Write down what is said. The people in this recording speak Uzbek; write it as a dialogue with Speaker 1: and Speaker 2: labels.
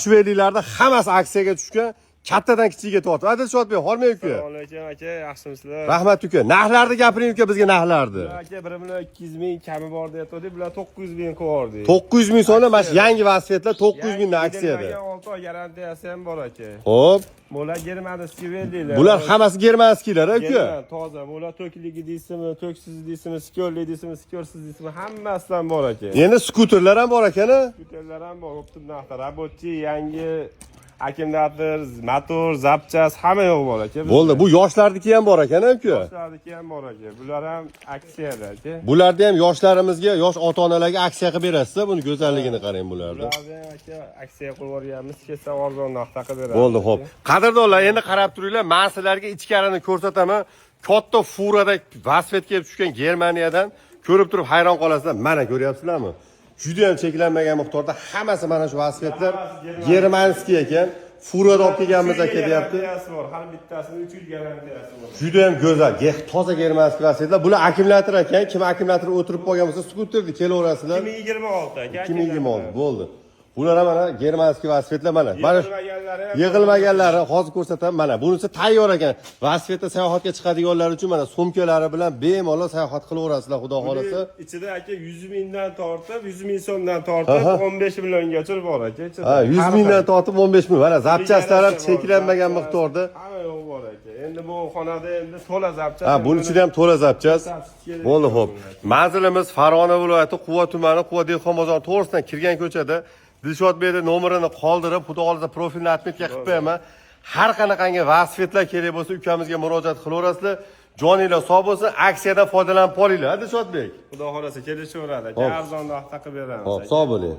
Speaker 1: Shuverliklarda hammasi aksiyaga tushgan, kattadan kichigiga tortib. Dilshodbek, hormang uka.
Speaker 2: Assalomu alaykum aka, yaxshimisizlar?
Speaker 1: Rahmat uka. Narxlarni gapiring uka bizga, narxlarni.
Speaker 2: Aka, 1 million 200 ming kami bor deyotgandik, bular 900 ming qo'yardik.
Speaker 1: 900 ming so'mdan mana shu yangi Lacettlar 900 mingdan aksiyada.
Speaker 2: 6 oy garantiyasi ham bor aka.
Speaker 1: Xo'p,
Speaker 2: Bular germanskiy velliklar.
Speaker 1: bular hammasi германский lar uka.
Speaker 2: German, toza. Bular tokligi deysizmi, toksiz deysizmi, skorli deysizmi, skorsiz deysizmi, hammasidan bor aka.
Speaker 1: Endi skuterlar ham bor ekan a?
Speaker 2: Skuterlar ham bor, оптом narxda. Рабочий, yangi akkumulyator, motor, запчасть hamma yo'q bor aka. Bizda.
Speaker 1: Bo'ldi, bu yoshlarniki ham bor ekan uka.
Speaker 2: Yoshlarniki ham bor aka. Bular ham aksiyada aka.
Speaker 1: Bularda ham yoshlarimizga, yosh ota-onalarga aksiya qilib berasiz, buni go'zalligini qarang bularni.
Speaker 2: Bularni ham aka aksiya qilib yuborganmiz, kelsa arzon narxda qilib beramiz.
Speaker 1: Bo'ldi, xo'p. Qadrdonlar, endi qarab turinglar, men sizlarga ichkarini ko'rsataman. Katta furada Lacetti kelib tushgan Germaniyadan. Ko'rib turib hayron qolasizlar. Mana ko'ryapsizlarmi? Juda ham cheklanmagan miqdorda hammasi mana shu Lacettlar германский ekan. Furada olib kelganmiz aka deyapti.
Speaker 2: Garantiyasi bor, har bittasini 3 yil garantiyasi bor.
Speaker 1: Juda ham go'zal, toza германский Lacettlar. Bular akkumulyator ekan. Kim akkumulyator o'tirib qolgan bo'lsa, skuterni kelaverasizlar.
Speaker 2: 2026 aka.
Speaker 1: 2026 bo'ldi. Bular ham mana германский Lacettlar mana. Mana
Speaker 2: Yig'ilmaganlari ham.
Speaker 1: Yig'ilmaganlari hozir ko'rsataman. Mana bunisi tayyor ekan. Lacettda sayohatga chiqadiganlar uchun mana sumkalari bilan bemalol sayohat qilaverasizlar, xudo xohlasa.
Speaker 2: Ichida aka 100 mingdan tortib, 100 ming so'mdan tortib 15 milliongacha bor aka ichida.
Speaker 1: Ha, 100
Speaker 2: Har
Speaker 1: mingdan
Speaker 2: xil.
Speaker 1: tortib 15 ming. Mana запчасть lar ham
Speaker 2: Bor,
Speaker 1: cheklanmagan
Speaker 2: запчасть.
Speaker 1: miqdorda.
Speaker 2: Hamma yo'q bor aka. Endi bu xonada endi to'la запчасть.
Speaker 1: Ha, buni ichida ham to'la запчасть. Bo'ldi, xo'p. Manzilimiz Farg'ona viloyati Quva tumani, Quva dehqon bozori to'g'risidan kirgan ko'chada. Dilshodbekning nomerini qoldirib, xudo xohlasa profilni отметка qilib qo'yaman. Har qanaqangi Lacettlar kerak bo'lsa, ukamizga murojaat qilaverasizlar. Joninglar sog' bo'lsin, aksiyadan foydalanib qolinglar, Dilshodbek.
Speaker 2: Xudo xohlasa kelishaveradi aka.
Speaker 1: Xo'p.
Speaker 2: Arzon narxda qilib beramiz.
Speaker 1: Xo'p,
Speaker 2: aka.
Speaker 1: sog' bo'ling.